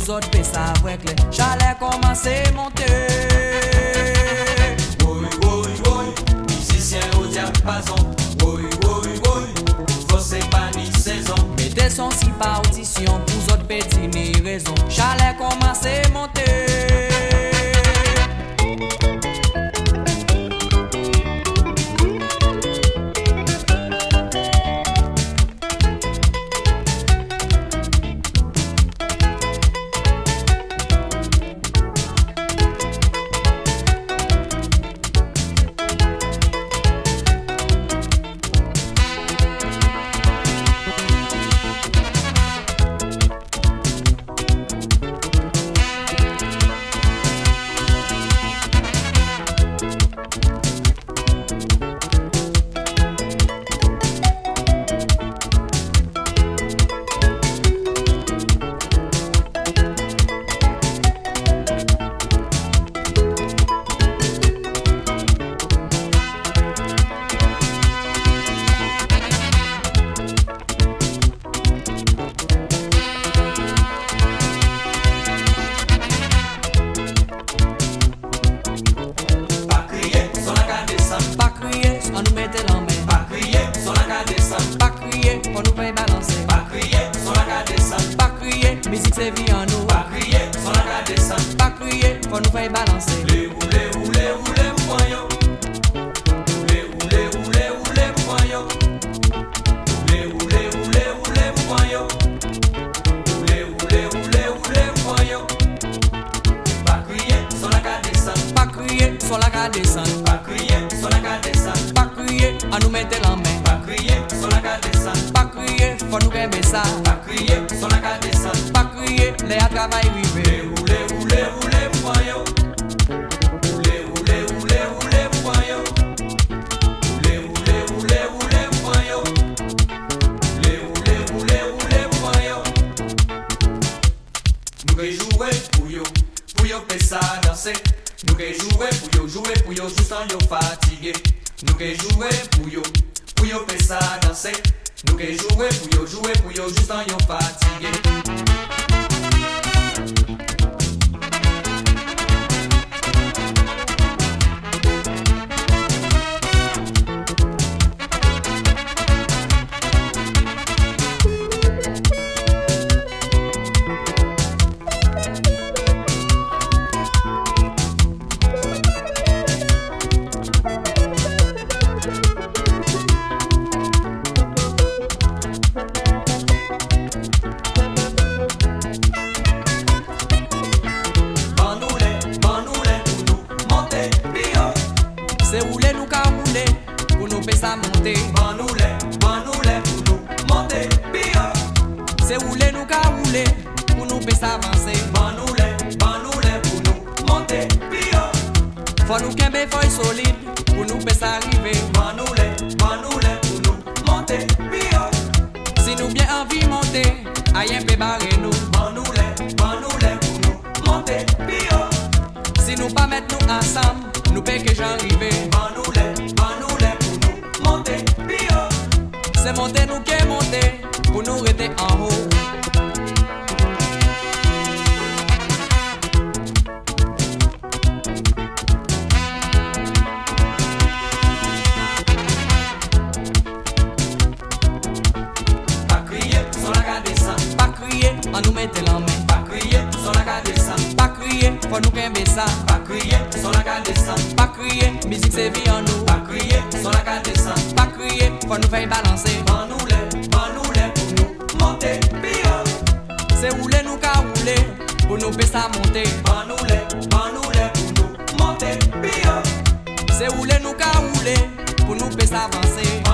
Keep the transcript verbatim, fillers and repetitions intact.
Zòt pé sa vwè klè, chalè koumansé monté. Woy, woy, woy, mizisyen o dyapazon. Woy, woy, woy, fò sé pa ni sézon. Mété son si patisyon pou zòt pé tini rézon. Chalè koumansé monté. Pa kriyé, son-la ka désann. Pa kriyé, annou mété lanmen. Pa kriyé, son-la ka désann. Pa kriyé, fò nou fè balansé. Pa kriyé, son-la ka désann. Pa kriyé, mizik sé vi an nou. Pa kriyé, son-la ka désann. Pa kriyé, fò nou fè balansé. Woulé, woulé, woulé, woulé pou pran yo. Woulé, woulé, woulé, woulé pou pran yo. Woulé, woulé, woulé, woulé pou pran yo. Woulé, woulé, woulé, woulé pou pran yo. Pa kriyé, son-la ka désann. Pa kriyé, son-la ka désann. Pa kriyé, son-la ka désann. Pa kriyé, annou mété lanmen. Pa kriyé, son-la ka désann. Pa kriyé, fò nou kenbé sa. Pa kriyé, son-la ka désann. Pa kriyé, lè a travay rivé. Woulé, woulé, woulé, woulé pou pran yo. Woulé, woulé, woulé, woulé pou pran yo. Woulé, woulé, woulé, woulé pou pran yo. Woulé, woulé, woulé, woulé pou pran yo. Nou ké jwé pou yo, pou yo pé sa dansé. Nou ké jwé pou yo, jwé pou yo, jistan yo fatigé. Nou ké jwé pou yo, pou yo pé sa dansé. Nou ké jwé pou yo, jwé pou yo, jistan yo fatigé. Ban nou lè, ban nou lè pou nou monté pi wo. Sé woulé nou ka woulé pou nou pé sa monté. Ban nou lè, ban nou lè pou nou monté pi wo. Sé woulé nou ka woulé pou nou pé sa vansé. Ban nou lè, ban nou lè pou nou monté pi wo. Fò nou kenbé fòy solid pou nou pé sa rivé. Ban nou lè, ban nou lè pou nou monté pi wo. Si nou byen anvi monté, ayen pé baré nou. Ban nou lè, ban nou lè pou nou monté pi wo. Si nou pa mèt nou ansanm, nou pé ké jan rivé. Ban nou lè, ban nou lè pou nou monté pi wo. Sé monté nou ké monté pou nou rété anwo. Pa kriyé, son-la ka désann. Pa kriyé, annou mété lanmen. Pa kriyé, son-la ka désann. Pa kriyé, fò nou kenbé sa. Pa kriyé, son-la ka désann. Pa kriyé, mizik sé vi an nou. Pa kriyé, son-la ka désann. Pa kriyé, fò nou fè'y balansé. Ban nou lè, ban nou lè pou nou monté pi wo. Sé woulé nou ka woulé pou nou pé sa monté. Ban nou lè, ban nou lè pou nou monté pi wo. Sé woulé nou ka woulé pou nou pé sa vansé.